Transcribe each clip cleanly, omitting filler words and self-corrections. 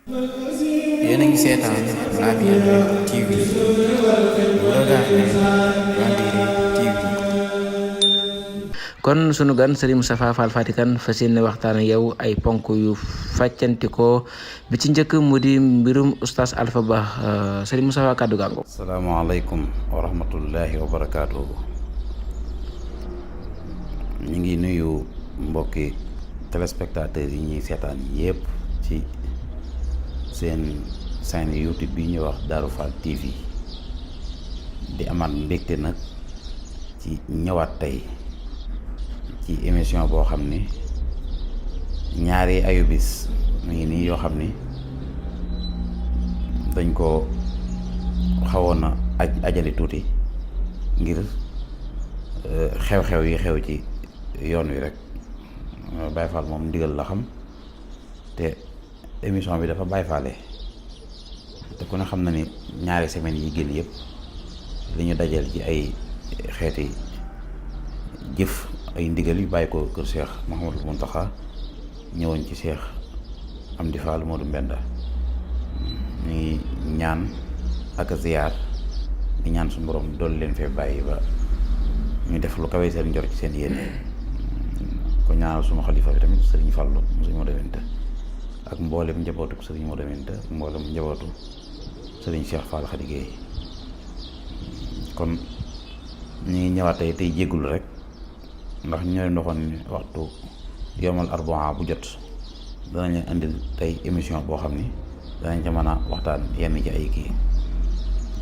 yéen a ngi seetaan Labiane TV bu Regardez Labiane TV. kon sunu gan Serigne Moustapha Fall Fatickane fas yéene waxtaan ak yow ay ponk yu fàccantikoo bi ci njëkk mu di mbirum oustaz Alpha Ba. Serigne Moustapha kàddu gàngo. asalaamaaleykum wa rahmatullahi wa barakaatuhu. ñu ngi nuyu mbokki téléspectateurs yi ñuy seetaan yépp ci seen chaîne YouTube bi ñuy wax Darou Fall TV di amaat mbégte nag ci ñëwaat tey ci émission boo xam ni ñaari ayubis mu ngi nii yoo xam ni dañ ko xawoon na ajali tuuti ngir xew-xew yi xew ci yoon wi rek Baye Fall moom ndigal la xam te émission bi dafa Baye Fallé te ku ne xam na ni ñaari semaines yi génn yëpp li ñu dajal ci ay xeeti jëf ay ndigal yu bàyyi ko kër Cheikh Mouhamadou Mountakha ñëwoon ci Cheikh Amdi Fall Modou Mbenda ñu ngi ñaan ak ziyaar di ñaan su borom dool leen fee bàyyi ba ñu def lu kawe seen njor ci seen yéene ko ñaanal suma xalifa bi tamit Serigne Fallou Serigne Modou Mbenda ak mboolem njabootu Serigne Modou Mbenda ak mboolem njabootu Serigne Cheikh Fall Khady Gueye kon ñu ngi ñëwaat tey jéggulu rek ndax ñu leen waxoon ni waxtu yomal arbaa bu jot danañ leen indil tey émission boo xam ni danañ ca mën a waxtaan yenn ci ay kii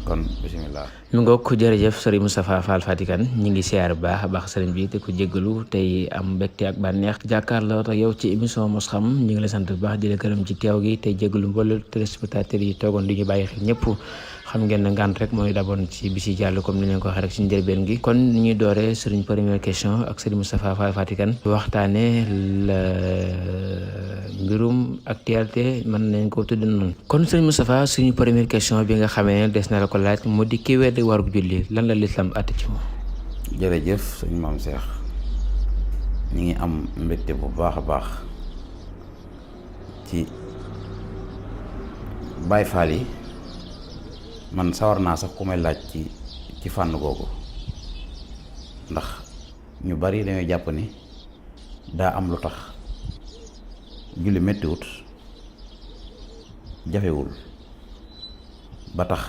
kon bisimilah. mi ngoog ko jërëjëf Serigne Moustapha Fall Fatickane ñi ngi siyaar bu baax a baax sëriñ bi te ko jéggalu tey am mbégte ak bànneex jàkkaarloo ak yow ci émission Mos Xam ñu ngi la sant bu baax di la gërëm ci teew gi tey jéggalu mboolem téléspectateurs yi toogoon di ñu bàyyi xel ñëpp xam ngeen ne ngant rek mooy daboon ci bisi jàll comme ni leen ko waxee rek ci njëlbeen gi kon ni ñuy dooree suñu première question ak Serigne Moustapha Fall Fatickane waxtaane la mbirum actualité mën nañ ko tudd noonu kon Serigne Moustapha suñu première question bi nga xamee des na la ko laaj mu di ki weddi warug julli lan la lislam àtte ci moom. jërëjëf sëñ Maam Cheikh ñu ngi am mbégte bu baax a baax ci Baye Fall yi man sawar naa sax ku may laaj ci fànn googu ndax ñu bari dañoo jàpp ni daa am lu tax julli mettiwut jafewul ba tax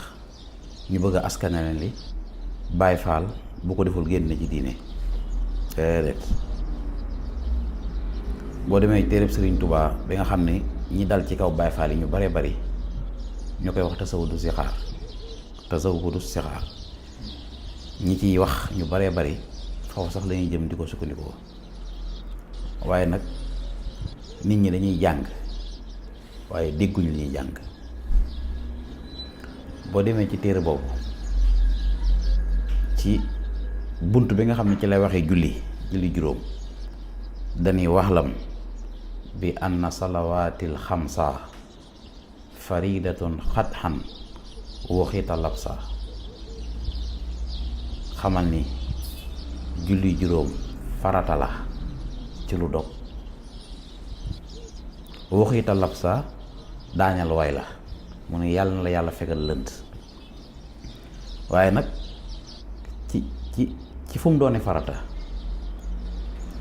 ñu bëgg a askanale li Baye Fall bu ko deful génn ci diine déedéet boo demee téereb Serigne Touba bi nga xam ne ñi dal ci kaw Baye Fall yi ñu bare bari ñu koy wax tasawudu sixaar ñi ciy wax ñu baree bari foofu sax lañuy jëm di ko sukkandikoo waaye nag nit ñi dañuy jàng waaye dégguñu li ñuy jàng boo demee ci téere boobu ci bunt bi nga xam ne ci lay waxee julli juróom dañuy waxlam bi anna salawaatil xamsa faridatun xatxan waxita labsa xamal ni julli juróom farata la ci lu dog waxita labsa daañal way la mu ne yàlla na la yàlla fegal lënt waaye nag ci fu mu doone farata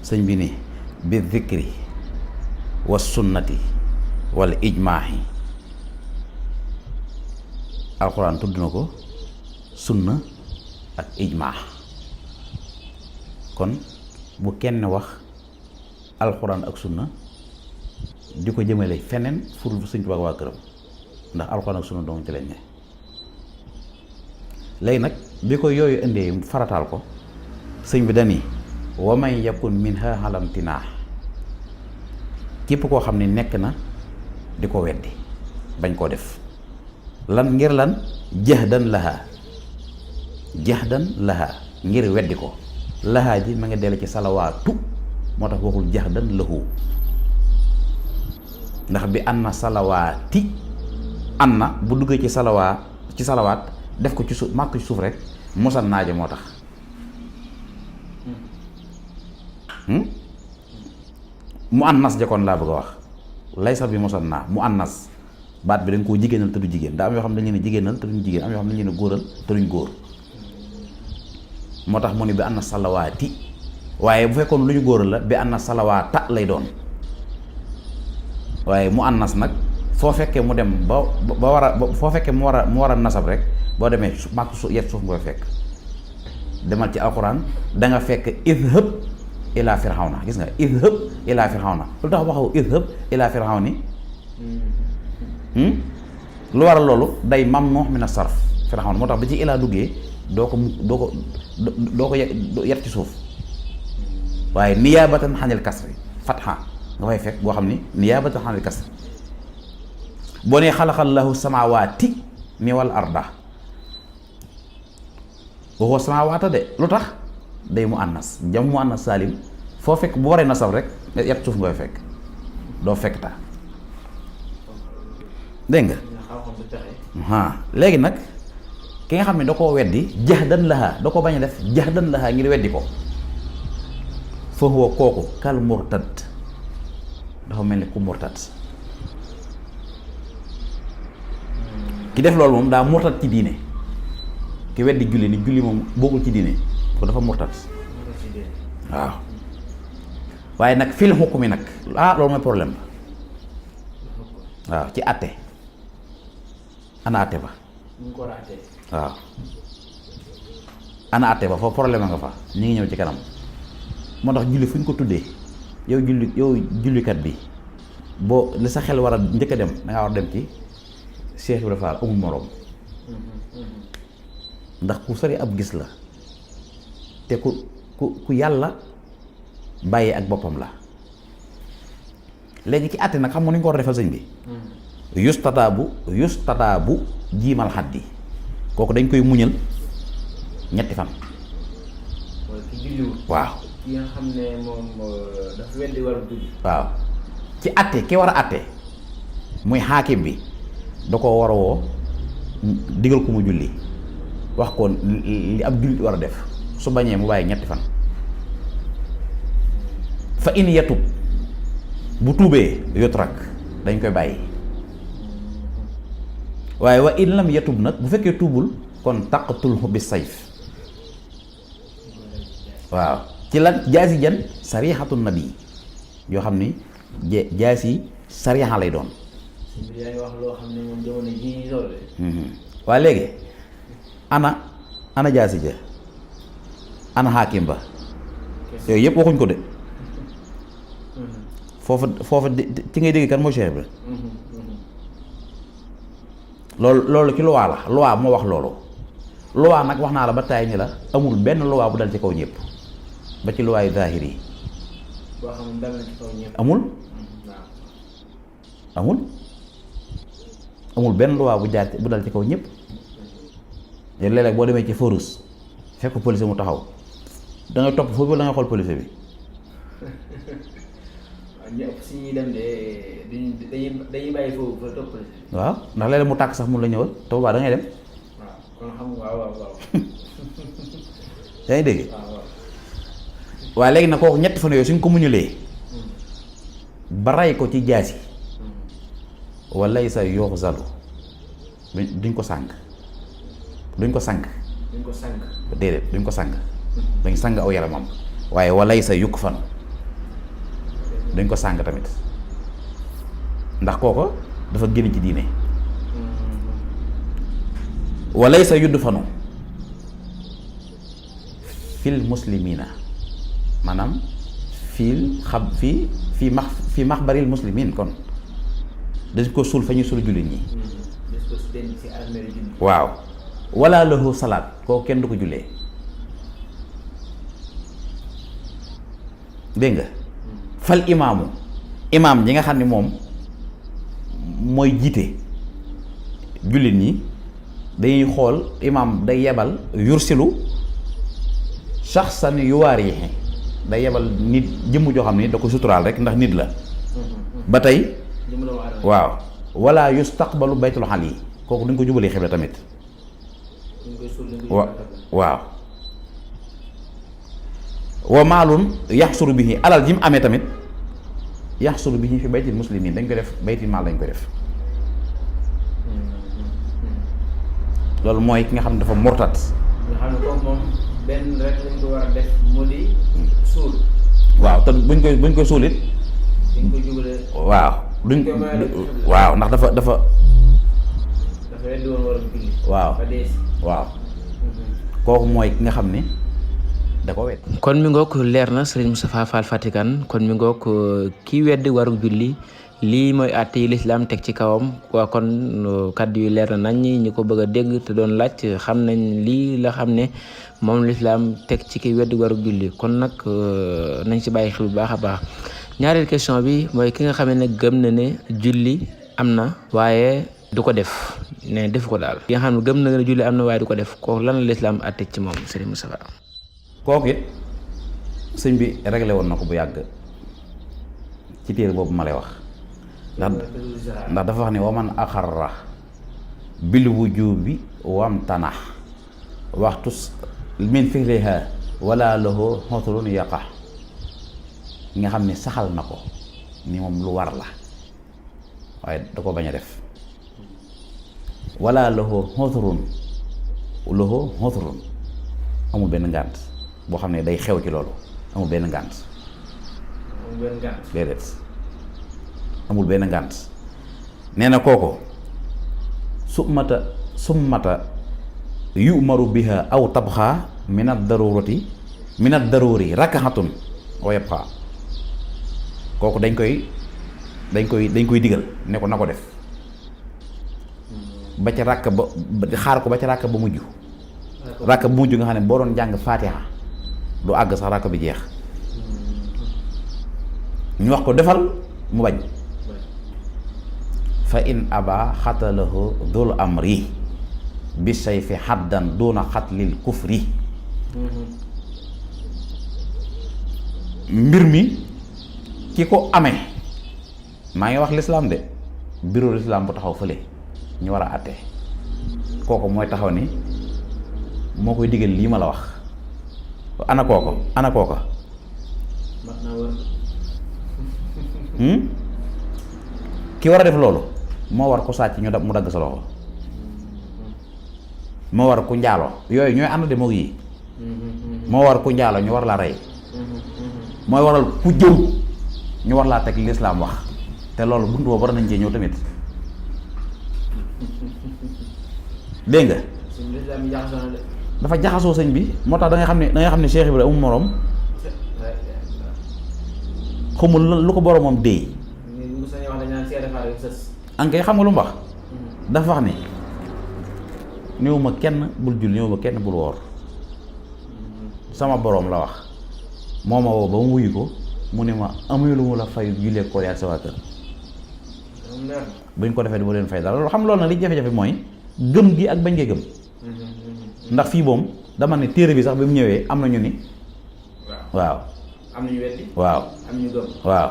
sëñ bi ni bi zikri wa sunnati wal ijmaahi alxuraan tudd na ko sunna ak ijmaa kon bu kenn wax alxuraan ak sunna di ko jëmale feneen furul Sëñ Tuubaa waa këram ndax alxuraan ak sunna dong ci lañ ne léegi nag bi ko yooyu indee farataal ko sëñ bi dani wa man yakun minha halamtinaa képp koo xam ne nekk na di ko weddi bañ koo def lan ngir lan jahdan laha ngir weddi ko laha ji ma nga dellu ci salawaatu moo tax waxul jahdan lahu ndax bi anna salawaati anna bu duggee ci salawaat def ko ci suuf màkk ci suuf rek mosal naaja moo tax mu annas jakoon laa bëgg a wax lay sax bi mosal naa mu annas baat bi dañ koo jigéenal te du jigéen daa am yoo xam ne dañ leen a jigéenal te duñ jigéen am yoo xam ne dañ leen a góoral te duñ góor moo tax mu ne bi anna salawaati waaye bu fekkoon lu ñu góoral la bi anna salawaata lay doon waaye mu annas nag foo fekkee mu dem ba war a foo fekkee mu war a nasab rek boo demee màkk su yet suuf nga fekk demal ci alxuraan da nga fekk idhab ila firxawna gis nga idhab ila firxawna lu tax waxaw idhab ila firxawni lu waral loolu day mamnu min as-sarf firxawna moo tax ba ci ilaa duggee doo ko yet ci suuf waaye niyaabatan xanil kasri fatha nga fay fekk boo xam ni niyaabatan xanil kasri boo nee xalaqallahu samaawaati ni wal arda waxoo samaawaata de lu tax day mu annas jam mu annas salim foo fekk bu waree nasab rek yet suuf nga fay fekk doo fekk ta dégg nga léegi nag ki nga xam ne da koo weddi jahdan laha da ko bañ a def jahdan laha ngir weddi ko fa huwa kooku kal murtad dafa mel ni ku murtad ki def loolu moom daa murtad ci diine ki weddi julli ni julli moom bokkul ci diine ko dafa murtad waaw waaye nag fil hukmi nag loolu mooy problème ba waaw ci àtte ana àtte ba waaw ana àtte ba foofu problème nga fa ñu ngi ñëw ci kanam moo tax julli fu ñu ko tuddee yow jullikat bi boo li sa xel war a njëkk a dem dangaa war a dem ci Cheikh Ibrahima Fall amul moroom ndax ku sori ab gis la te ku yàlla bàyyee ak boppam la léegi ci àtte nag xam nga nu ñu ko war a defal sëñ bi yustataabu jiimal xaddi kooku dañ koy muñal ñetti fan waaw ki nga xam ne moom dafa weddi war a julli waaw ci àtte ki war a àtte muy xaakim bi da ko war a woo digal ko mu julli wax ko li ab jullit war a def su bañee mu bàyyi ñetti fan fa in yatub bu tuubee yutrak dañ koy bàyyi waaye wa in lam yatub nag bu fekkee tuubul kon taqtulhu bi sayf waaw ci lan jaasi jan sarixatu nabi yoo xam ni jaasi sarixa lay doon yaa ngi wax loo xam ne moom jamono jii loolu waaye léegi ana jaasi ja ana xaakim ba yooyu yëpp waxuñ ko de foofu ci ngay dégg kan moo Cheikh bi loolu ci loi la loi moo wax loolu loi nag wax naa la ba taay ni la amul benn loi bu dal ci kaw ñëpp ba ci loi yu zaahir yi boo xam ne dal na ci kaw ñëpp amul benn loi bu dal ci kaw ñëpp léeg-léeg boo demee ci forus fekk police mu taxaw da ngay topp foofu da ngay xool police bi ñëpp si ñuy dem de dañuy bàyyi foofu fa topp police bi waaw ndax léeg-léeg mu tàkk sax mun la ñëwal te boobaa da ngay dem waaw kon xam nga waaw yaa ngi dégg waaye léegi nag kooku ñetti fan yooyu suñ ko muñulee ba ray ko ci jaasi walay sa yooxu zalu duñ ko sàng déedéet duñ ko sàng dañ sàng aw yaramam waaye walay sa yukk fan dañ ko sàng tamit ndax kooko dafa génn ci diine walay sa yudd fanu fil muslimina maanaam fii maxbaril muslimin kon dañ ko suul fa ñuy suul jullit ñi waaw wala lahu salaat kooku kenn du ko jullee dégg nga fal imaam ji nga xam ne moom mooy jiite jullit ñi dañuy xool imaam day yebal yursilu shaxsan yuwaarihi day yebal nit jëmm joo xam ne da ko suturaal rek ndax nit la ba tey waaw wala yustaqbalu baytul xal yi kooku duñ ko jubalee xibla tamit waaw wa maalun yaxsuru bihi alal ji mu amee tamit yaxsuru bihi fi baytil muslimin dañ koy def baytil maal dañ koy def loolu mooy ki nga xam ne dafa murtat. nga xam ne kooku moom benn rek lañ ko war a def mu di suul. waaw te buñ koy suulit. dañ ko jubale. waaw waaw ndax dafa. dafa weddi woon war a julli. waaw ba dee si. waaw kooku mooy ki nga xam ni da ko wedd. kon mi ngoog leer na Serigne Moustapha Fall Fatickane kon mi ngoog kii weddi waru julli lii mooy àtte yi lislaam teg ci kawam waa kon kaddu yu leer na nañ ñi ko bëgg a dégg te doon laaj xam nañ lii la xam ne moom lislaam teg ci ki weddi waru julli kon nag nañ si bàyyi xel bu baax a baax. ñaareel question bi mooy ki nga xam ne gëm na ne julli am na waaye du ko def ne def ko daal. ki nga xam ne gëm na ne julli am na waaye du ko def kooku lan la lislaam àtte ci moom Serigne Moustapha. kooku it sëñ bi réglé woon na ko bu yàgg ci téere boobu ma lay wax ndax dafa wax ni waman axarra bil wujubi wamtana waxtu min fihliha wala lahu xotrun yaqa nga xam ni saxal na ko ni moom lu war la waaye da ko bañ a def wala lahu xotrun amul benn ngànt boo xam ne day xew ci loolu amul benn ngànt déedéet amul benn ngànt nee na kooko summata yu'maru biha aw tabxa min ad-daruri rakahatun wa yabqa kooku dañ koy digal ne ko na ko def ba ca ràkk ba xaar ko ba ca ràkk ba mujj ràkk ba mujj nga xam ne boo doon jàng faatiha du àgg sax ràkk bi jeex ñu wax ko defal mu bañ fa in aba xatalahu dul amri bi sayfi xaddan duna xatlil kufri mbir mi ki ko amee maa ngi wax lislaam de bureau lislaam bu taxaw fële ñu war a àtte kooku mooy taxaw ni moo koy digal lii ma la wax ana kooko ki war a def loolu moo war ku sàcc mu dagg sa loxo moo war ku njaalo yooyu ñooy ànd de moog yi moo war ku njaalo ñu war laa rey mooy waral ku jëw ñu war laa teg lislaam wax te loolu buntu boobu war nañ cee ñëw tamit dégg nga dafa jaxasoo sëñ bi moo tax da nga xam ne Cheikh Ibrahima amul morom xamul lu ko boromam déey ankay xam nga lu mu wax dafa wax ni néew ma kenn bul julli néew ma kenn bul woor sama borom la wax moo ma woo ba mu wuyu ko mu ne ma amee lu mu la fay jullee koor ak sa waa kër buñ ko defee du ma leen fay dara loolu xam loolu nag li jafe-jafe mooy gëm gi ak bañ ngay gëm ndax fii moom dama ne téere bi sax bi mu ñëwee am na ñu ni waaw am na ñu weddi waaw am ñu gëm waaw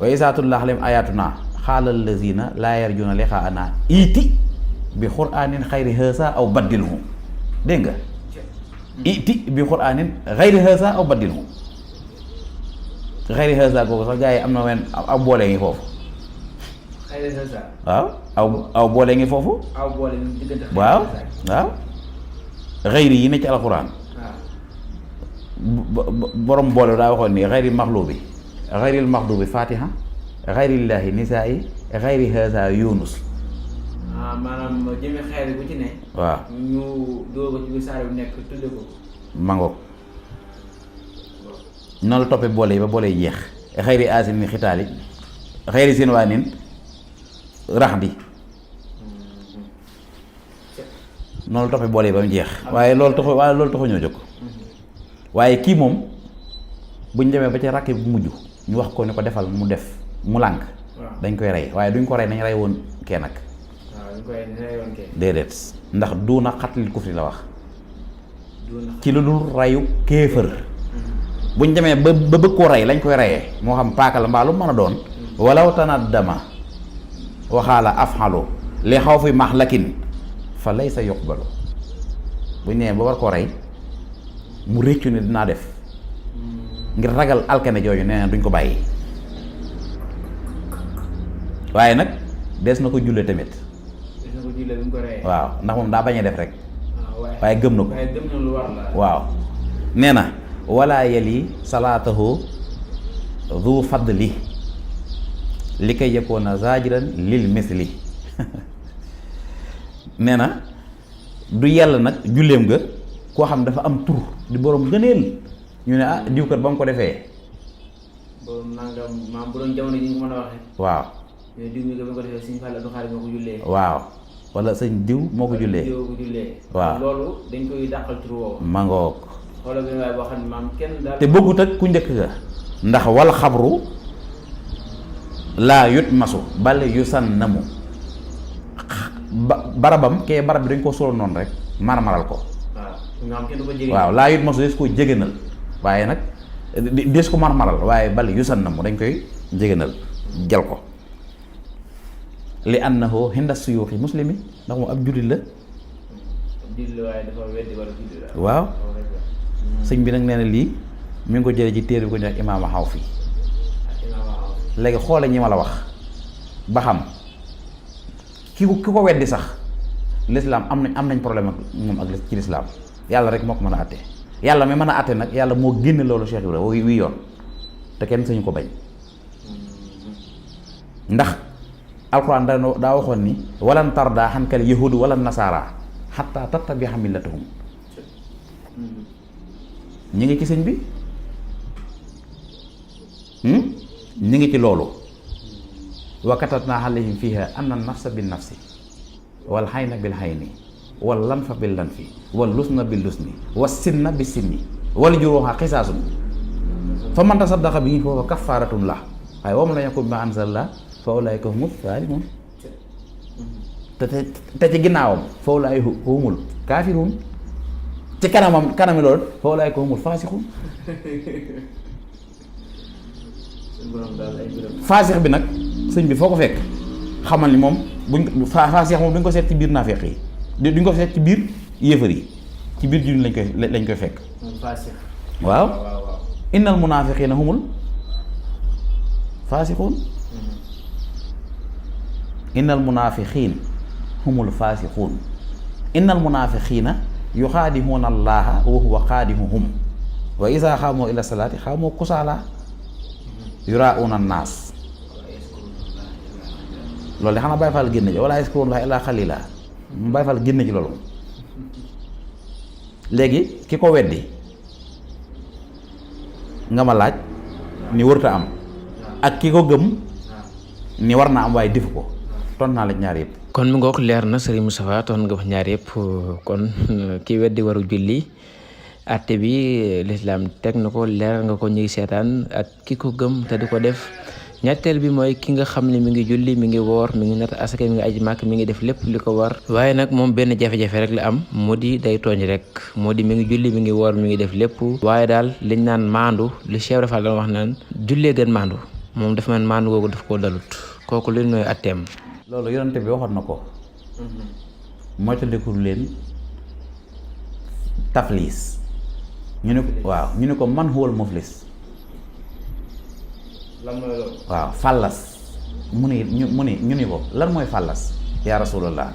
wa isaatullah alayhim ayatuna xaalal lazina laa yarjuna liqaana iti bi qur'anin xayri haasa aw baddilhu dégg nga iti bi qur'anin xayri haasa aw baddilhu xayri haasa googu sax gars yi am na wenn aw boole ngi foofu waaw aw boole ngi foofu waaw xayri yi ne ci alxuraan borom boole daa waxoon ni xayri maxlubi xayril maxdubi fatiha xayrillaahi nisaa'i xayri haasa yunus maanaam jëme xayri bu ci ne waaw ñu dóor ko ci biir saar bu nekk tudde ko mangoog noonu la toppee boole yi ba boole yi jeex xayri asin ni xitaali xayri seen waa nin rax di noonu la toppee boole yi ba mu jeex waaye loolu taxu ñoo jóg waaye kii moom buñ demee ba ci rakk bu mujj ñu wax ko ne ko defal mu def mu lànk dañ koy rey waaye duñ ko rey nañ rey woon kee nag déedéet ndax duuna xatlil kufri la wax ci lu dul reyu kéefër buñ demee ba bëgg koo rey lañ koy reyee moo xam paaka la mbaa lu mën a doon walaw tanaddama waxaala afxalu li xaw fi maxlakin fa laysa yuqbalu buñ nee ba war koo rey mu réccu ne dinaa def ngir ragal alkane jooju nee na duñ ko bàyyi waaye nag des na ko julle tamit waaw ndax moom daa bañ a def rek waaye gëm na ko waaw nee na wala yali salaatahu du fadli li kay yakoona zajiran lil misli nee na du yàlla nag julleem nga koo xam dafa am tur di borom gëneel ñu ne ah diw kat ba mu ko defee boobu nangam maam bu doon jamono ji nga mën a waxee. waaw. mais diw mi nga ko defee Sëñ Fallu Abdou Khadre moo ko jullee. waaw wala sëñ diw moo ko jullee. diw ko jullee. waaw loolu dañ koy dàqal tur woowu. mangoog. xoolal benn waay boo xam ne maam kenn daal. te bëggut ak ku njëkk ga ndax wal xabru laa yut masu bale yu san namu barabam kee barab bi dañ ko solo noonu rek marmaral ko. waaw nga xam kenn du ko jege. waaw laa yut masu des koo jéganal waaye nag des ko marmaral waaye bale yu san namu dañ koy jéganal jël ko li annahu hinda suyuuxi muslimi ndax moom ab jullit la. jullit la waaye dafa weddi wala jullit la. waaw sëñ bi nag nee na lii mi ngi ko jëlee ci téere bi ko ñuy wax imaama Xawfi léegi xoole ñi ma la wax ba xam ki ko weddi sax lislaam am nañ problème ak moom ak ci lislaam yàlla rek moo ko mën a àtte yàlla mi mën a àtte nag yàlla moo génne loolu Cheikh Ibrahima wi yoon te kenn sañu ko bañ ndax alxuraan daa waxoon ni walan tarda xankal yahudu wala nasaara xatta tattabi'a millatahum ñi ngi ci sëñ bi ñi ngi ci loolu wa katabna alayhim fiha anna nafsa bin nafsi wal xayna bil xayni wal lanfa bil lanfi wal lusna bil lusni was sinna bis sinni wal juruha xisaasun fa man tasaddaqa bihi fa kafaaratun la waaye wa man lam yakun bima anzalna fa ulaika humus zalimun te ci ginnaawam fa ulaika humul kafirun ci kanami loolu fa ulaika humul faasiqun faasix bi nag sëñ bi foo ko fekk xamal ni moom faasix moom duñ ko seet ci biir naafeq yi duñ ko seet ci biir yéefar yi ci biir jullit lañ koy fekk waaw innal munaafiqiina humul faasiquun innal munaafiqiina humul faasiquun innal munaafiqiina yuxaadimuuna allaaha wa huwa xaadimuhum wa izaa xaamoo ila salaati xaamoo kusaala yuraa'uuna naas loolu de xanaa Baay Faal génn ci wala yazkuruuna llaaha illaa xaliilaa Baay Faal génn ci loolu léegi ki ko weddi nga ma laaj ni wërta am ak ki ko gëm ni war na am waaye defu ko ton naa la ñaar yëpp. kon mu ngoog leer na Serigne Moustapha ton nga wax ñaar yëpp kon ki weddi waru julli atte bi lislaam teg na ko leer nga ko ñuy seetaan ak ki ko gëm te di ko def ñetteel bi mooy ki nga xam ne mi ngi julli mi ngi woor mi ngi natt asaka mi ngi aji màkk mi ngi def lépp li ko war waaye nag moom benn jafe-jafe rek la am moo di day tooñ rek moo di mi ngi julli mi ngi woor mi ngi def lépp waaye daal liñ naan maandu li Cheikh Rafal doon wax naan jullee gën maandu moom dafa mel maandu googu daf koo dalut kooku li nooy atteem. loolu yonente bi waxoon na ko moytandikul leen tafliis ñu ne waaw ñu ne ko man huwal muflis lan mooy loolu waaw fàllas mu ni ko lan mooy fàllas yaa rasulallah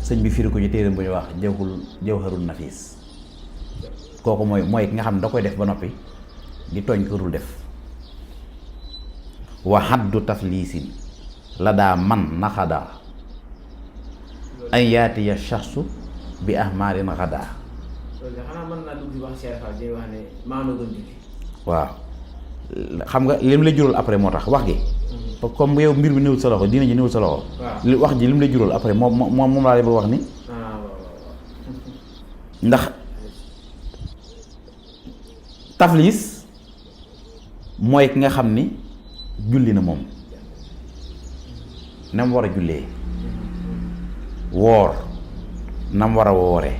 sëñ bi firi ko ci téere bu ñu wax jawharun nafis kooku mooy ki nga xam ne da koy def ba noppi di tooñ ko dul def wa haddu tafliisin la daa man naxadaa an yaatiya shaxsu bi ahmaarin xadaa loolu de xanaa mën naa dugg ci wax Cheikh Fall day wax ne maandu gën julli waaw xam nga lim la jural après moo tax wax gi comme yow mbir mi néewul sa loxo diina ji néewul sa loxo li wax ji lim la jural après moom laa lay bëgg wax ni ndax taflis mooy ki nga xam ni julli na moom na mu war a jullee woor na mu war a wooree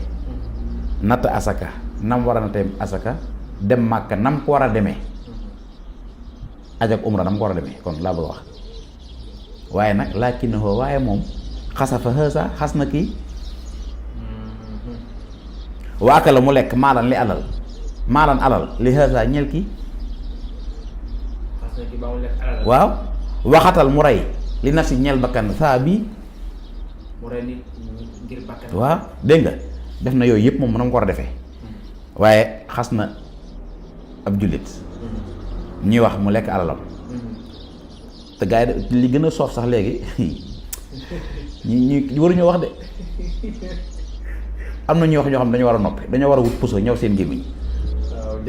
natt asaka na mu war a nattee asaka dem màkka na mu ko war a demee aj ak umra na mu ko war a demee kon laa bëgg a wax waaye nag lakinnahu waaye moom xasafa xësa xas na kii waaka la mu lekk maalan li alal li xësa ñel kii waaw waxatal mu rey li nafsi ñel bakkan saa bii mu rey nit ngir bakkan. waaw dégg nga def na yooyu yëpp moom na mu ko war a defee waaye xas na ab jullit ñuy wax mu lekk alalam te gars yi li gën a soof sax léegi ñi waruñoo wax de am na ñuy wax ñoo xam dañu war a noppi dañoo war a wut puso ñëw seen gémmiñ. waaw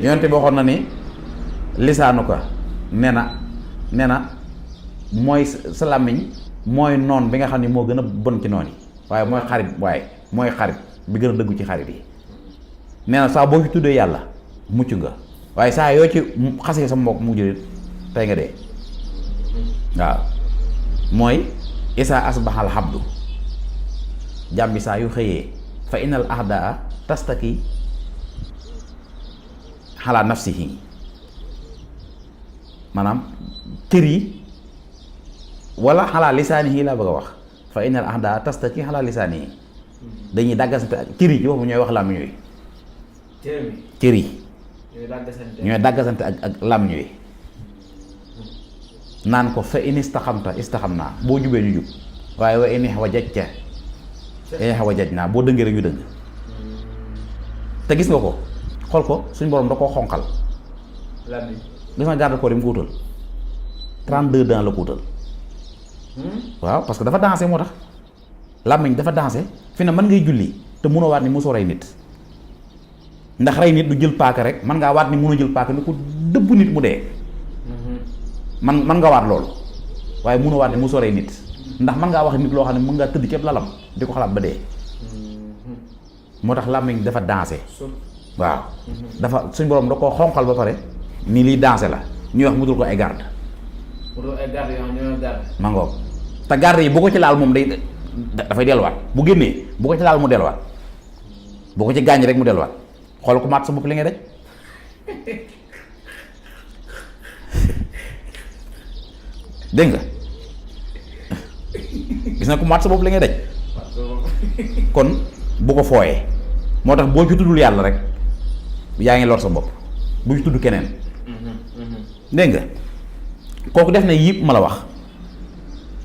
yonte bi waxoon na ni lisaanu ko nee na mooy sa làmmiñ mooy noon bi nga xam ne moo gën a bon ci noon yi waaye mooy xarit bi gën a dëggu ci xarit yi nee na saa boo fi tuddee yàlla mucc nga waaye saa yoo ci xasee sa mbokk mu jëlit tey nga dee waaw mooy isaa asbaxal xabdu jàmbi saa yu xëyee fa innal ahdaa tastaki xalaa nafsihi maanaam cër yi wala xalaa lisaanihi laa bëgg a wax fa innal ahdaa tastaki xalaa lisaanihi dañuy dàggasante ak cër yi ci waxu ñooy wax làmmiñ wi cër yi ñooy dàggasante ak làmmiñ wi naan ko fa in istaxamta istaxam naa boo jubee ñu jub waaye wa in wajajta wajaj naa boo dëngee rek ñu dëng te gis nga ko xool ko suñ borom da koo xonqal gis nga garde corps yi mu ko wutal 32 ans la ko wutal waaw parce que dafa dansé moo tax làmmiñ dafa dansé fi ne mën ngay julli te mënoo waat ni mosoo rey nit ndax rey nit du jël paaka rek mën ngaa waat ni mënoo jël paaka ni ko dëbb nit mu dee man nga waat loolu waaye mënoo waat ni mosoo rey nit ndax mën ngaa wax nit loo xam ne mën ngaa tëdd képp lalam di ko xalaat ba dee moo tax làmmiñ dafa dansé waaw dafa suñ borom da koo xonqal ba pare nii liy dansé la ñuy wax mu dul ko ay garde ma ngoog te garde yi bu ko ci laal moom dafay delluwaat bu génnee bu ko ci laal mu delluwaat bu ko ci gaañ rek mu delluwaat xool ko maat sa bopp li ngay daj dégg nga gis na ko maat sa bopp li ngay daj kon bu ko fooyee moo tax boo ci tuddul yàlla rek yaa ngi lor sa bopp bu ci tudd keneen dégg nga kooku def na yëpp ma la wax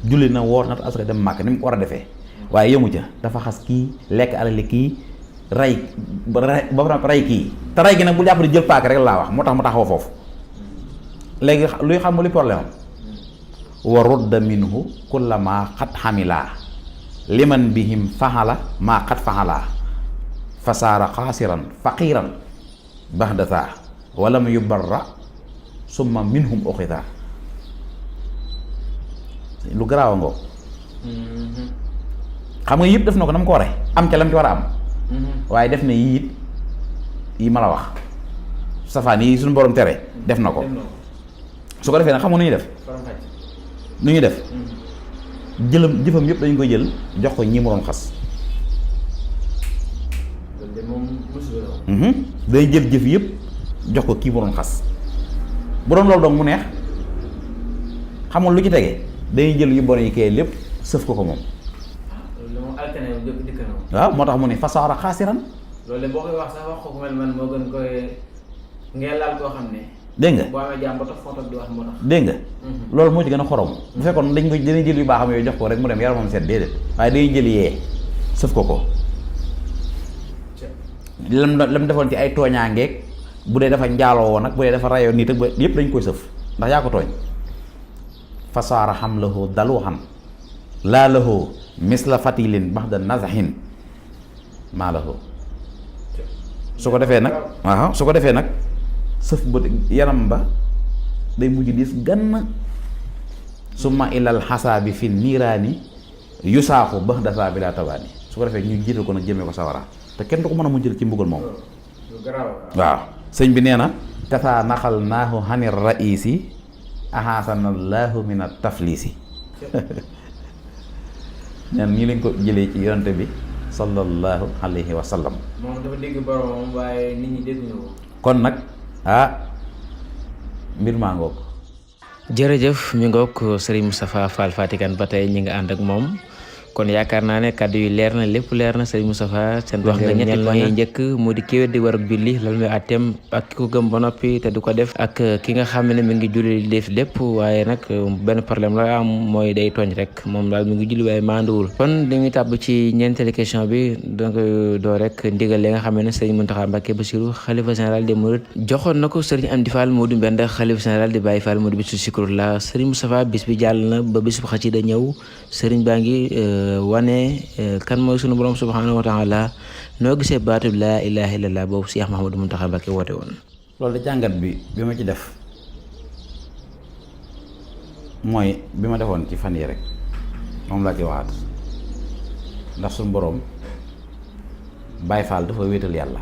julli na woor na asaka dem màkk ni mu ko war a defee waaye yëmu ca dafa xas kii lekk alali kii rey ba rey kii te rey gi nag bu jàpp di jël paaka rek laa wax moo tax mu taxaw foofu léegi luy xam nga luy problème am wa rudda minhu kullama xat xamilaa liman bihim faxala maa xat faxalaa fasaara xaasiran faqiiran baxdataa walam yubarra summa minhum uxita lu garaaw a ngoo xam nga yëpp def na ko na mu ko waree am ca lam ci war a am waaye def na yii it yi ma la wax safaan yi suñu borom tere def na ko su ko defee nag xam nga nu ñuy def nu ñuy def jëfam yëpp dañu koy jël jox ko ñi mu doon xas day jël jëf yëpp jox ko kii mu doon xas bu doon loolu dong mu neex xamul lu ci tege dañuy jël yu bon yi kay lépp sëf ko moom waaw moo tax mu ne fasaara xaasiran loolu boo koy wax sax wax ko mel man moo gën koy ngeen laal koo xam ne dégg nga boo amee jàmm ba tax photo di wax moo tax dégg nga loolu moo ci gën a xorom bu fekkoon dañ ko dañuy jël yu baaxam yooyu jox ko rek mu dem yaramam seet déedéet waaye dañuy jël yee sëf ko lam defoon ci ay tooñaangeeg bu dee dafa njaaloo woon nag bu dee dafa rayoo nit ak ba yëpp dañ koy sëf ndax yaa ko tooñ fasaara xam lahu daluxan laa lahu misla fatilin baxda nazahin maa lahu su ko defee nag waaw su ko defee nag sëf ba yaram ba day mujj diis gann summa ilal xasaabi fi niiraani yusaaxu baxda saa bi laa tabaani su ko defee ñu jiital ko nag jëmee ko sawara te kenn du ko mën a mujjal ci mbugal moom waaw sëñ bi nee na kasaa naxal naahu xanir raisi ahasanallahu min at taflisi neen ñi lañ ko jëlee ci yonante bi sallallahu alayhi wa sallam moom dafa dégg boromam waaye nit ñi dégguñu ko kon nag mbir maa ngoog jërëjëf mi ngoog Serigne Moustapha Fall Fatickane ba tey ñi nga ànd ak moom kon yaakaar naa ne kàddu yi leer na lépp leer na Serigne Moustapha seen wax nga ñetti point yi njëkk mu di ki weddi war ak julli lan mooy àtteem ak ki ko gëm ba noppi te du ko def ak ki nga xam ne mi ngi julli def lépp waaye nag benn problème la am mooy day tooñ rek moom daal mi ngi julli waaye maanduwul kon dañuy tàbb ci ñeenteelu question bi donc doo rek ndigal li nga xam ne Serigne Mountakha Mbacké Bassirou xalifa général des mourides joxoon na ko Serigne Amdi Fall Modou Mbenda xalifa général di Baye Fall Modou bisu Zikrullah Serigne Moustapha bis bi jàll na ba bisu xasida ñëw Serigne baa ngi wane kan mooy sunu borom subhanahu wa taala noo gisee baatu laa ilaha illallah boobu Cheikh Mouhamadou Mountakha Mbacké woote woon. loolu de jàngat bi ma ci def mooy bi ma defoon ci fan yi rek moom laa ci waxaat ndax suñu borom Baye Fall dafa wéetal yàlla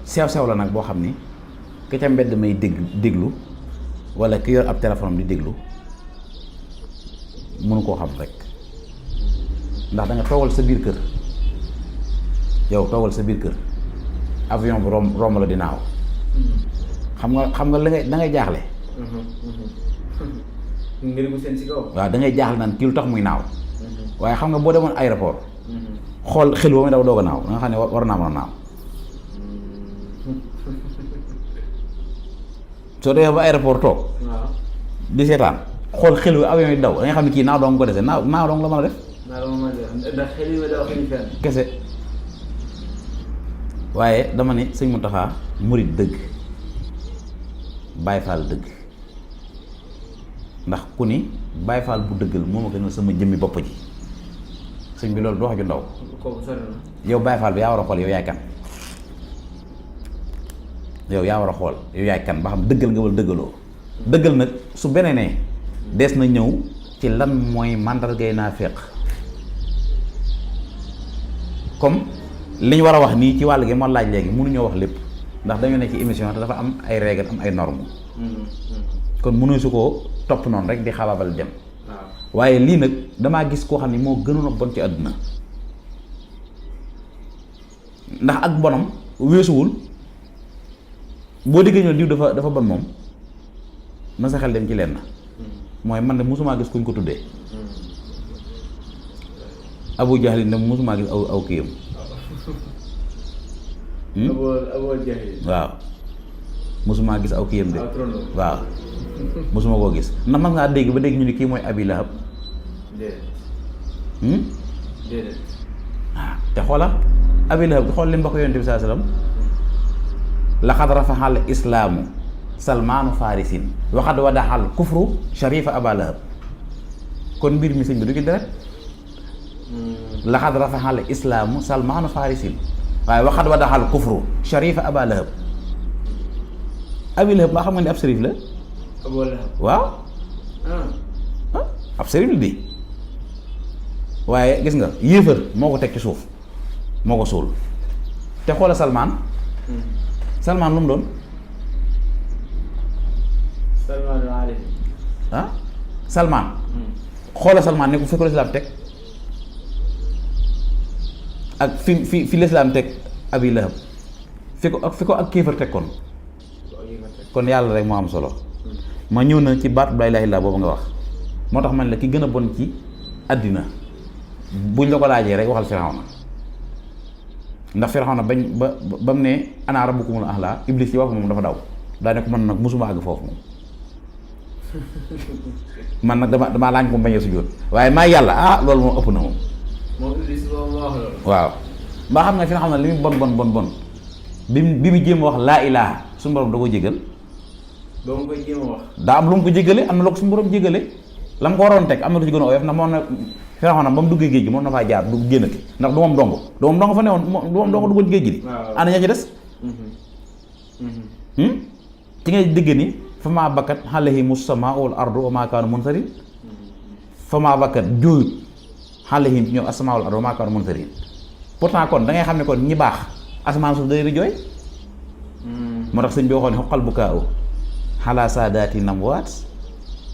sew la nag boo xam ni ki ca mbedd may déglu wala ki yor ab téléphone am di déglu mënu koo xam rek ndax da nga toogal sa biir kër yow toogal sa biir kër avion bu romb la di naaw xam nga da ngay jaaxle. ngir mu seen si kaw. waaw da ngay jaaxle naan kii lu tax muy naaw. waaye xam nga boo demoon aéroport. xool xel ba muy daw doog a naaw da nga xam ne war naa mën a naaw. soo demee ba aéroport toog. waaw di seetaan xool xel wi avion yi daw da nga xam ne kii naaw dong ko dese naaw dong la mën a def. ndax xel yi daw xel fenn. kese waaye dama ne sëñ Mountakha murit dëgg Baye Fall dëgg ndax ku ni Baye Fall bu dëggal moo ma gënal sama jëmmi bopp ji sëñ bi loolu du wax ju ndaw. kooku sori na. yow Baye Fall bi yaa war a xool yow yaay kan yow yaa war a xool yow yaay kan ba xam dëggal nga wala dëggaloo. dëggal nag su beneenee des na ñëw ci lan mooy màndargay naafeq comme li ñu war a wax nii ci wàll gi ma laaj léegi mënuñoo wax lépp ndax dañu ne ci émission te dafa am ay règles am ay normes kon mënuñu su koo topp noonu rek di xabaabal dem. waaye lii nag damaa gis koo xam ne moo gënoon a bon ci àdduna ndax ak bonam weesuwul boo déggee ñoo diw dafa bon moom na sa xel dem ci leen na mooy man de mosumaa gis kuñ ko tuddee Abu Jahlin de mosumaa gis aw kiyam. Abu Jahlin waaw mosumaa gis aw kiyam de waaw mosuma koo gis na mas ngaa dégg ba dégg ñu ni kii mooy Abi Lahab. déedéet. waaw te xoola Abi Lahab xool li mbokk yonent bi saa sallam laqad rafaxal islaamu salmaanu farisin waxad wadaxal kufru sharifa Aba Lahab kon mbir mi sëñ bi du ci deret laqad rafaxal islaamu salmaanu farisin waaye waxad wadaxal kufru sharifa Aba Lahab. Abi Lahab maa xam nga ne ab sërif la. waaw ab sërif la di waaye gis nga yéefar moo ko teg ci suuf moo ko suul te xoola Salmaan lu mu doon Salmaan xoola Salmaan ne ko fi ko lislaam teg ak fi lislaam teg Abi Lahab fi ko ak kéefar teg kon yàlla rek moo am solo ma ñëw na ci baat laa ilaaha illallaah boobu nga wax moo tax man la ki gën a bon ci àddina buñ la ko laajee rek waxal Firawna ndax Firawna bañ ba mu ne ana rabbukumul a'laa Iblis ci wax moom dafa daw daa ne ko man nag mosuma àgg foofu moom man nag damaa laañ ko bañ a sujjóot waaye maa yàlla loolu moom ëpp na moom. Iblis moom moo wax loolu. waaw mbaa xam nga Firawna li muy bon bi mu jéem a wax laa ilaaha suñu borom da koo jégal. ba mu koy jéem a wax. daa am lu mu ko jégale am na loo ko suñu borom jégale la mu ko waroon teg am na lu ci gën a oyof ndax moom na Firawna ba mu duggee géej gi moom na faa jaar du génnati ndax du moom dong fa newoon du moom dong duggoon ci géej gi di. waaw ana ña ci des. ci ngay dégg ni fa maa bakkat alayhimu samaa'u wal ardu wa maa kaanu munzariin fa maa bakkat jooyut alayhim ñoom as-samaa'u wal ardu wa maa kaanu munzariin pourtant kon da ngay xam ne kon ñi baax asamaan suuf day jooy. moo tax sëñ bi waxoon ne xoqal bukaa'u ala saadaati namwaat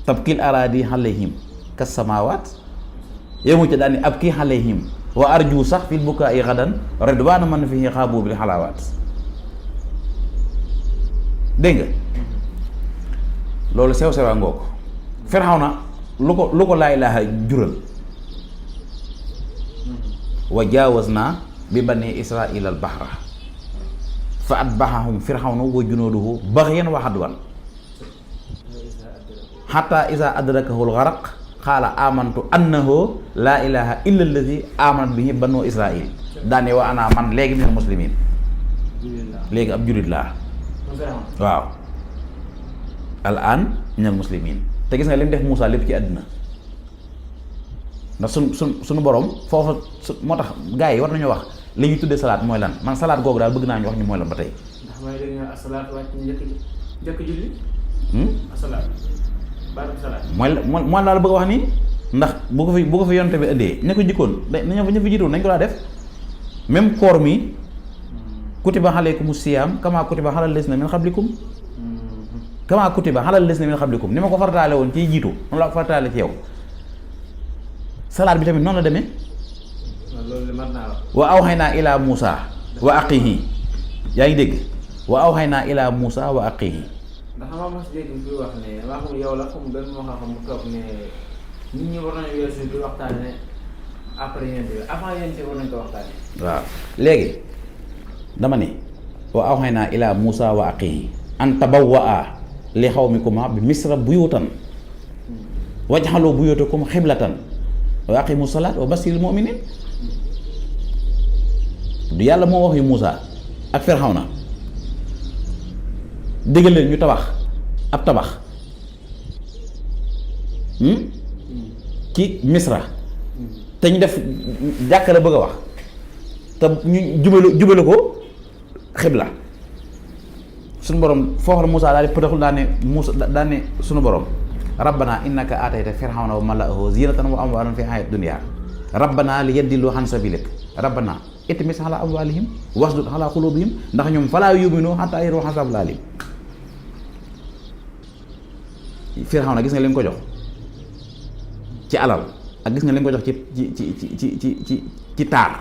tabkil araadi alayhim kas samaawaat yemu ci daal ni abki alayhim wa arju sax fil bukaa'i gadan ridwaana man fihi xaabu bil xalaawaat dégg nga loolu sew sewaa ngoo ko Firawna lu ko laa ilaaha jural wa jaawazna bi bani israila al bahra fa atbaxahum firxawnu wa junuuduhu baxyan wa adwan xata isa adrakahu al garaq qaala amantu annahu laa ilaha illa alladi amanat bihi banu israil daane wa ana man léegi minal muslimin léegi ab julit laa waaw al an minal muslimin te gis nga li mu def Moussa lépp ci àddina ndax suñu borom foofu moo tax gars yi war nañoo wax li ñuy tuddee salaat mooy lan man salaat googu daal bëgg naa ñu wax ñu mooy lan ba tey. ndax may dégg nga asalaat wàcc njëkk julli. asalaat baatu salaat. mooy laa la bëgg a wax nii ndax bu ko fi yonte bi indee ña ko jikkoon ña fi jiitoon nañ ko daa def même koor mi kutiba alaykumu siyaam kama kutiba alal lazina min qablikum kama kutiba alal lazina min qablikum ni ma ko farataale woon ciy jiitu noonu laa ko farataale ci yow. salaat bi tamit noonu la demee. loolu mën naa wax. wa awhaynaa ilaa Muusaa wa axiihi yaa ngi dégg wa awhaynaa ilaa Muusaa wa axiihi. ndax ma mos dégg fi wax ne maa xam yow la comme benn moo xam mu toog ne nit ñi war nañu weesu di waxtaane après yéen bi avant yéen war nañu ko waxtaane. waaw léegi dama ne wa awhaynaa ilaa Muusaa wa axiihi an tabawwa'aa li qawmikumaa bi Misra buyuutan waj'aluu buyuutakum qiblatan wa aqimu salaat wa basiril mu'minin du yàlla moo wax yu Moussa ak Firxawna déggal leen ñu tabax ab tabax ci Misra te ñu def jàkka la bëgg a wax te ñu jubale ko xibla suñu borom foofu la Moussa daal di pëtaxul daa ne suñu borom rabbana innaka aatayta firxawna wa mala'ahu zinatan wa amwalan fi hayati dunya rabbana li yadillu an sabilik rabbana itmis ala amwalihim wasdud ala qulubihim ndax ñoom falaa yuminu hatta yaraw azabal alim firxawna gis nga leen ko jox ci alal ak gis nga leen ko jox ci taar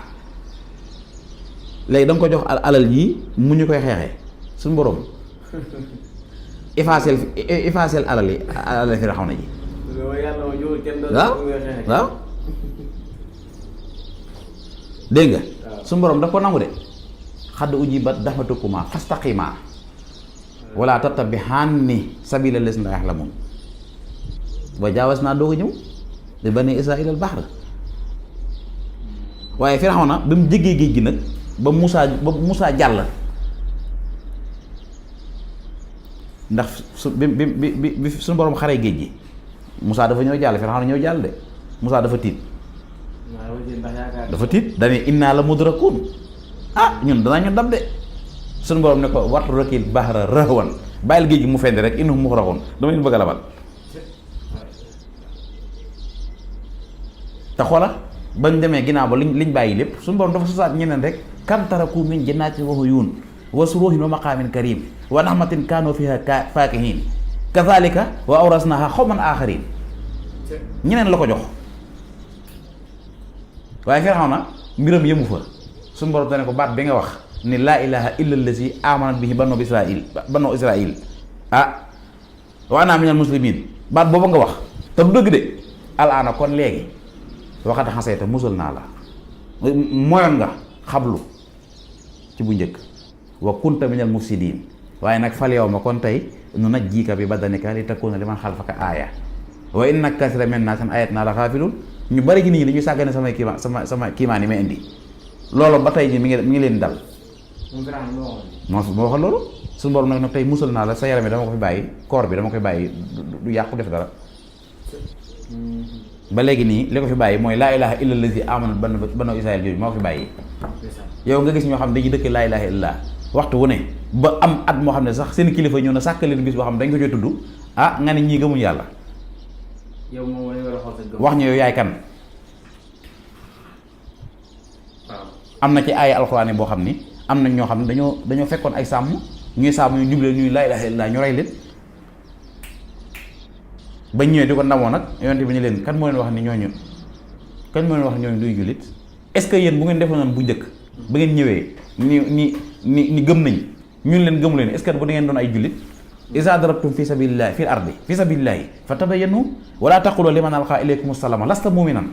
léegi da nga ko jox alal yi mu ñu koy xeexee suñu borom effacer alal Firawna ji. waaw dégg nga. su borom daf ko nangu de. xadd ujibat da'watukuma fastaqima wala tattabi'anni sabila llaziina laa ya'lamuun wa jaawazna doog a ñëw li bani Israa'iila al-bahra waaye Firawna ba mu jéggee géej gi nag ba Moussa jàll. ndax bi suñu borom xaree géej gi Moussa dafa ñëw jàll Firawna ñëw jàll de Moussa dafa tiit dañuy innaa la mudrakuun ñun danañu dab de suñu borom ne ko watrakil bahra rahwan bàyyil géej gi mu fendi rek innahum muxraquun dama leen bëgg a labal te xoola bañ demee ginnaaw ba liñ bàyyi lépp suñu borom dafa sosaat ñeneen rek kam taraku min jannaatin wa uyuun wa suruuhin wa maqaamin karim wa naxmatin kaanu fiha faakihiin kazaalika wa awrasnaahaa qawman aaxariin ñeneen la ko jox waaye Firawna mbiram yëmu fa suñu borom dane ko baat bi nga wax ni laa ilaaha illa allazi aamanat bihi banu Israa'iil wa ana minal muslimiin baat booba nga wax te du dëgg de alaana kon léegi waxat xasayta musal naa la moyoon nga xablu ci bu njëkk wa kunta minal mufsidiin waaye nag fal yawma kon tey nunajjiika bi badanika li takuuna liman xalfaka aaya wa inna kasiiran mina naasi an aayaatinaa la xaafiluun ñu bari ci nit ñi dañuy sàggane samay kiimaan sama kiimaan yi may indi loolu ba tey ji mi ngi leen dal moo waxal loolu suñu borom nag tey musal naa la sa yaram yi dama ko fi bàyyi koor bi dama koy bàyyi du yàqu def dara ba léegi nii li ko fi bàyyi mooy laa ilaaha illa allazi aamanat banu Israa'iil jooju moo ko fi bàyyi yow nga gis ñoo xam ne dañuy dëkk laa ilaaha illa waxtu wu ne ba am at moo xam ne sax seen kilifa ñëw na sàkk leen bis boo xam ne dañ ko cee tudd nga ne ñii gëmuñ yàlla yow moom war a xool sa gëm wax ñu yow yaay kan am na ci ay alxuraan boo xam ni am na ñoo xam ne dañoo fekkoon ay sàmm ñuy sàmm ñu jublee ñuy laa ilaaha illa ñu rey leen bañ ñëwee di ko ndamoo nag yonent bi ñu leen kan moo leen wax ni ñooñu duy jullit est-ce que yéen bu ngeen defoon noonu bu njëkk ba ngeen ñëwee ni gëm nañ ñun leen gëmu leen est-ce que bu da ngeen doon ay jullit iza darabtum fi sabilillahi fil ardi fi sabilillahi fatabayyanu wala taqulu liman alqa ilaykum assalama lasta mu'minan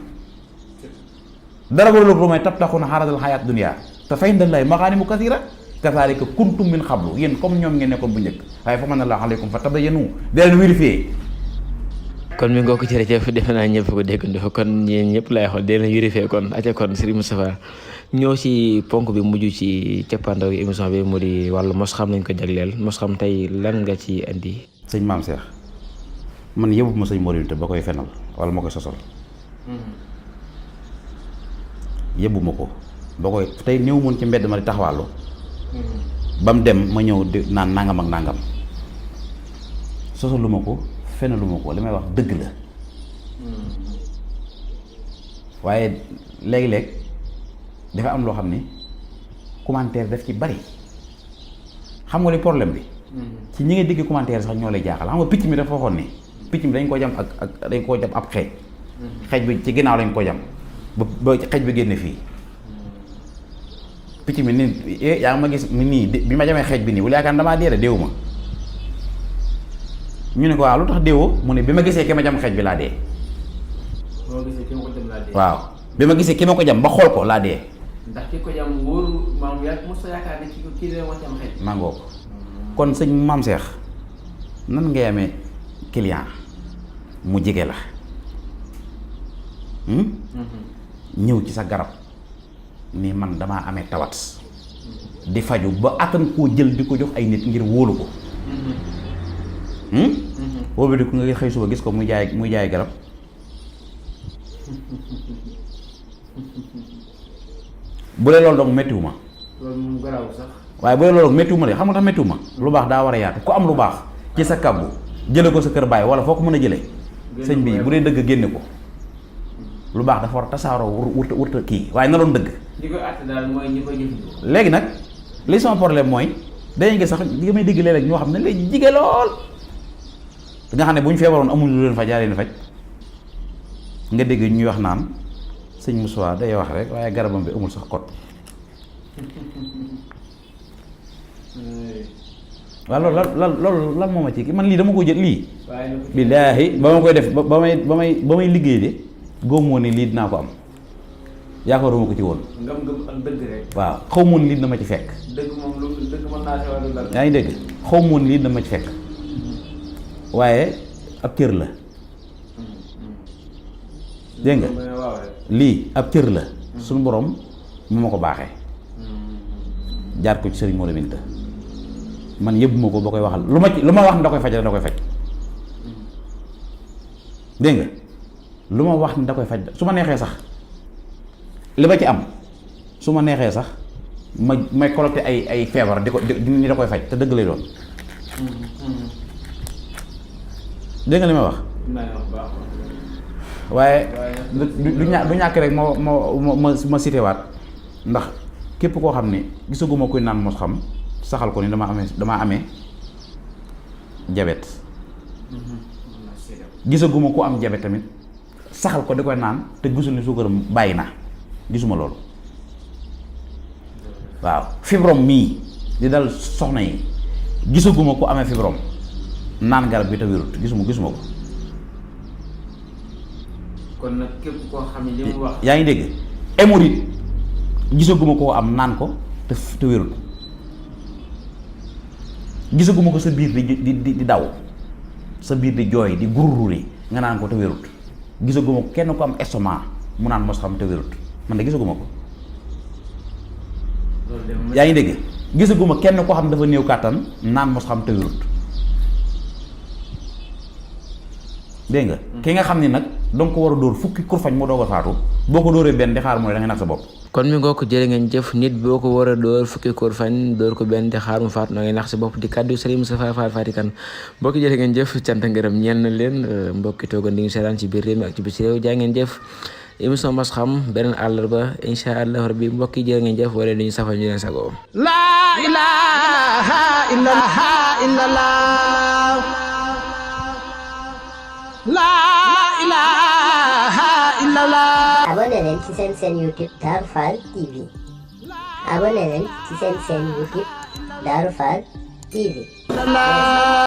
dara warul lu may tabtaxuna xaaradal xayaat dunya te fa indallahi maxaanimu kasiira kazaalika kuntum min xablu yéen comme ñoom ngeen nekkoon bu njëkk waaye fa manna Allaahu aleykum fa tabayyanu di leen vérifier. kon mi ngoo ko jërëjëf defe naa ñëpp ko déggandoo kon ñeen ñëpp lay xool dina vérifier kon aca kon Serigne Moustapha ñëw ci ponk bi mujj ci cappaandaw yi émission bi mu di wàllu mos xam nañ ko jagleel mos xam tey lan nga ci indi. sëñ Maam Cheikh man yëbu ma sëñ Mor Anta ba koy fenal wala ma koy sosal yëbu ma ko ba koy tey néew moon ci mbedd ma di taxawàllu ba mu dem ma ñëw di naan nangam ak nangam sosalu ma ko fenalu ma ko li may wax dëgg la waaye léegi-léeg dafa am loo xam ni commentaire daf ci bari xam nga li problème bi ci ñi nga dégg commentaire sax ñoo lay jaaxal xam nga picc mi dafa waxoon ni picc mi dañ ko jam ak dañ koo jam ab xeej xeej bi ci ginnaaw lañ ko jam ba xeej bi génne fii picc mi ni yaa ngi ma gis nii bi ma jamee xeej bi nii wala yaakaar damaa dee déewu ma ñu ne ko waaw lu tax déewoo mu ne bi ma gisee ki ma jam xeej bi laa dee waaw bi ma gisee ki ma ko jam ba xool ko laa dee ndax ki ko jam wóoru maam yaa mos a yaakaar ne kii dina wax jam xeej mangoo ko kon sëñ Maam Cheikh nan ngay amee client mu jege la ñëw ci sa garab ni man damaa amee tawat di faju ba attan koo jël di ko jox ay nit ngir wóolu ko boobu di ko nga xëy suba gis ko muy jaay garab bu dee loolu donc méttiwu ma loolu moom garaaw sax waaye bu dee loolu méttiwu ma de xam nga tax méttiwu ma lu baax daa war a yaatu ku am lu baax ci sa kàbbu jële ko sa kër baay wala foo ko mën a jële sëñ bi bu dee dëgg génne ko lu baax dafa war a tasaaroo wurta kii waaye na doon dëgg li koy àtte daal mooy ñi koy jëfandikoo léegi nag li sama problème mooy dañuy gis sax li may dégg léeg-léeg ñoo xam ne léegi jige lool nga xam ne bu ñu feebaroon amul lu leen faj yaa leen faj nga dégg ñuy wax naan sëñ Moussa day wax rek waaye garabam bi amul sax kot waaw loolu lan moo ma ci man lii dama ko jël lii billaahi ba ma koy def ba may liggéey de góomoo ni lii dinaa ko am yaakaaruma ko ci woon ngëm-ngëm ak dëgg rek waaw xaw moon lii dina ma ci fekk dëgg moom lu dëgg mën naa xewal lu dal yaa ngi dégg xaw moon lii dina ma ci fekk waaye ab cër la dégg nga lii ab cër la suñu borom mu ma ko baaxee jaar ko ci sëriñ Mor Anta man yëbbuma ko ba koy waxal lu ma wax ni da koy faj rek da koy faj dégg nga lu ma wax ni da koy faj su ma neexee sax li ma ci am su ma neexee sax may collecté ay feebar di ko ni da koy faj te dëgg lay doon dégg nga li ma wax waaye du ñàkk rek ma cité waat ndax képp koo xam ne gisaguma kuy naan mos xam saxal ko ni damaa amee jabet gisaguma ku am jabet tamit saxal ko di koy naan te gisul ni suukaram bàyyi na gisuma loolu waaw fibrom mii di dal soxna yi gisaguma ku amee fibrom naan garab bi te wérut gisuma ko kon nag képp koo xam ne li mu wax yaa ngi dégg hémorroïde gisaguma koo am naan ko te wérut gisaguma ko sa biir di daw sa biir di jooy di gururi nga naan ko te wérut gisaguma ko kenn ko am estomac mu naan mos xam te wérut man de gisaguma ko yaa ngi dégg gisaguma kenn koo xam dafa néew kàttan naan mos xam te wérut dégg nga ki nga xam ni nag danga ko war a dóor fukki kurfañ moo doog a faatu boo ko dóoree benn di xaar mu ne da nga nax sa bopp kon mi ngoo ko jërë ngeen jëf nit boo ko war a dóor fukki kurfañ dóor ko benn di xaar mu faatu na ngay nax sa bopp di kàddu Serigne Moustapha Fall Fatickane mbokki jërë ngeen jëf cant ngërëm ñeel na leen mbokki toogan di ngi seetaan ci biir réew mi ak ci biir réew jaa ngeen jëf émission mos xam beneen àllarba incha allah rabbi mbokki jërë ngeen jëf wala duñu safal ñu leen sagoo la ilaha illallah la ilaha illallah. abonné leen ci seen chaîne YouTube Darou Fall TV abonné leen ci seen chaîne YouTube Darou Fall TV.